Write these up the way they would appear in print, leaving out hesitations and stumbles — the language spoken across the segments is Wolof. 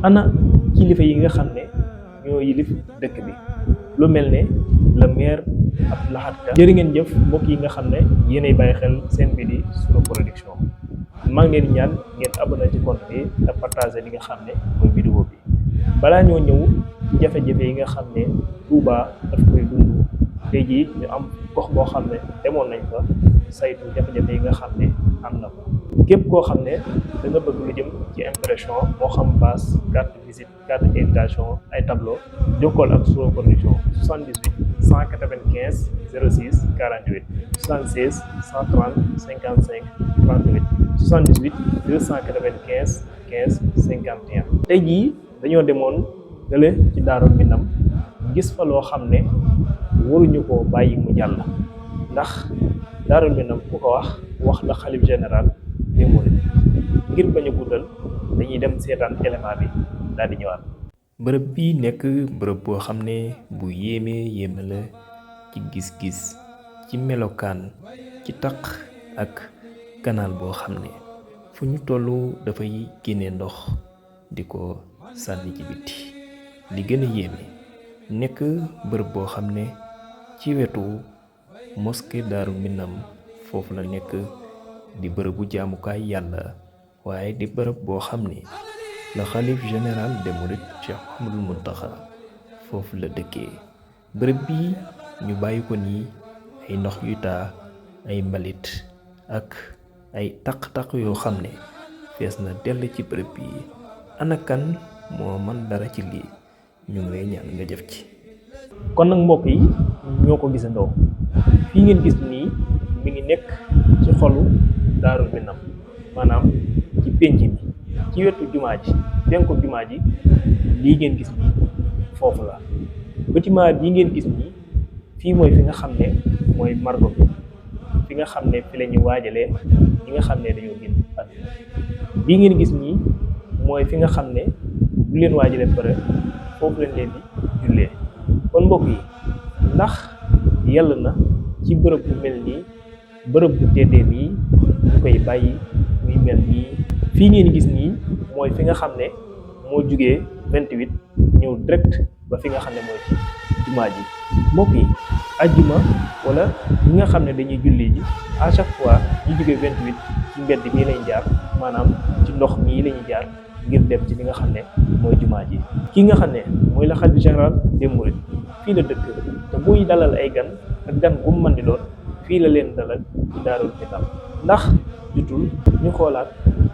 ana kilifa yi nga xam ne ñoo yilif dëkk bi lu mel ne le maire Abdou Lahad Ka. jërë ngeen jëf mbokk yi nga xam ne yéenay bàyyi xel seen bi di Suro Production maa ngi leen ñaan ngeen abonné ci compte bi te partagé li nga xam ne mooy vidéo bi balaa ñoo ñëw ci jafe-jafe yi nga xam ne Touba daf koy dund tey jii ñu am gox boo xam ne demoon nañ fa saytu jafe-jafe yi nga xam ne am na ko képp koo xam ne da nga bëgg lu jëm ci impression moo xam passe carte visite carte invitation ay tableau jokkool ak Suro Production 78 195 06 48 76 130 55 38 78 295 15 51. tey jii dañoo demoon dale ci Daaru Minam gis fa loo xam ne waruñu koo bàyyi mu jàll ndax Daaru Minam ku ko wax la xalif général des mourides ngir bañ a guddal dañuy dem seetaan élément bi daal di ñëwaat. bërëb bi nekk bërëb boo xam ne bu yéeme la ci gis-gis ci melokaan ci taq ak canal boo xam ne fu ñu toll dafay génne ndox di ko sànni ci biti. li gën a yéeme nekk bërëb boo xam ne ci wetu mosquée Daaru Minam foofu la nekk di bërëbu jaamukaay yàlla waaye di bërëb boo xam ne la xalif général des mourides Cheikh Mouhamadoul Mountakha foofu la dëkkee. bërëb bi ñu bàyyi ko nii ay ndox yu taa ay mbalit ak ay taq-taq yoo xam ne fees na dell ci bërëb bi. ana kan moo man dara ci lii ñu ngi lay ñaan nga jëf ci. kon nag mbokk yi ñoo ko gisandoo fii ngeen gis nii mi ngi nekk ci xolu Daaru Minam maanaam ci pénc bi ci wetu jumaa ji penku jumaa ji lii ngeen gis nii foofu la. bâtiment bii ngeen gis nii fii mooy fi nga xam ne mooy margo bi fi nga xam ne fi la ñuy waajalee ñi nga xam ne dañoo génn àdduna. bii ngeen gis nii mooy fi nga xam ne bu leen waajalee pare foofu lañ leen di jullee. kon mbokk yi ndax yàlla na ci bërëb bu mel nii bërëb bu teddee nii ñu koy bàyyi muy mel nii. fii ngeen gis nii mooy fi nga xam ne moo jugee 28 ñëw direct ba fi nga xam ne mooy ci jumaa ji. mbokk yi ajjuma wala ñi nga xam ne dañuy julli ji à chaque fois ñu jugee 28 ci mbedd mii lañ jaar maanaam ci ndox mii lañuy jaar ngir dem ci li nga xam ne mooy jumaa ji. ki nga xam ne mooy la xalif général des mourides fii la dëkk te buy dalal ay gan ak gan bu mu mën di doon fii la leen dalal ci Daaru Minam ndax jutul ñu xoolaat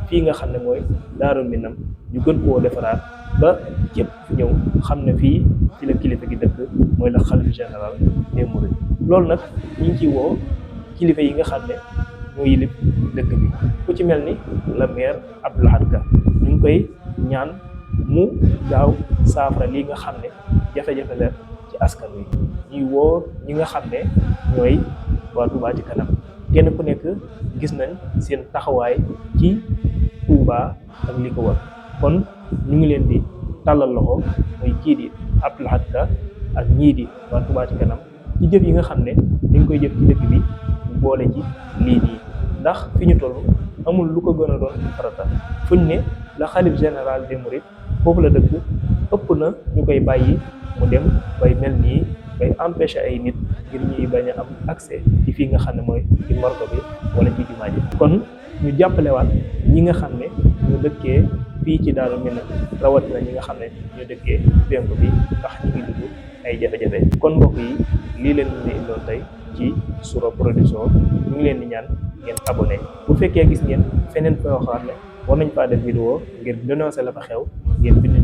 fii nga xam ne mooy Daaru Minam ñu gën koo defaraat ba képp fi ñëw xam ne fii ci la kilifa gi dëkk mooy la xalif général des mourides. loolu nag ñu ngi ciy woo kilifa yi nga xam ne ñoo yilif dëkk bi ku ci mel ni le maire Abdou Lahad Ka ñu ngi koy ñaan mu gaaw saafara lii nga xam ne jafe-jafe la ci askan wi. ñuy woo ñi nga xam ne ñooy waa Touba ci kanam kenn ku nekk gis nañ seen taxawaay ci Touba ak li ko war kon ñu ngi leen di tàllal loxo mooy kii di Abdou Lahad Ka ak ñii di waa Touba ci kanam ci jëf yi nga xam ne dañ koy jëf ci dëkk bi ñu boole ci lii nii ndax fi ñu toll amul lu ko gën a doon farata. fuñ ne la xalif général des mourides foofu la dëkk ëpp na ñu koy bàyyi mu dem bay mel nii bay empêcher ay nit ngir ñuy bañ a am accès ci fii nga xam ne mooy ci morgo bi wala ci jumaa ji. kon ñu jàppalewaat ñi nga xam ne ñu dëkkee fii ci Daaru Minam rawatina ñi nga xam ne ñu dëkkee penku bi ndax ñu ngi dugg ay jafe-jafe. kon mbokk yi lii leen ñu indoon tey ci Suro Production ñu ngi leen di ñaan ngeen abonné bu fekkee gis ngeen feneen foo xam ne war nañ faa def vidéo ngir dénoncer la fa xew ngeen bind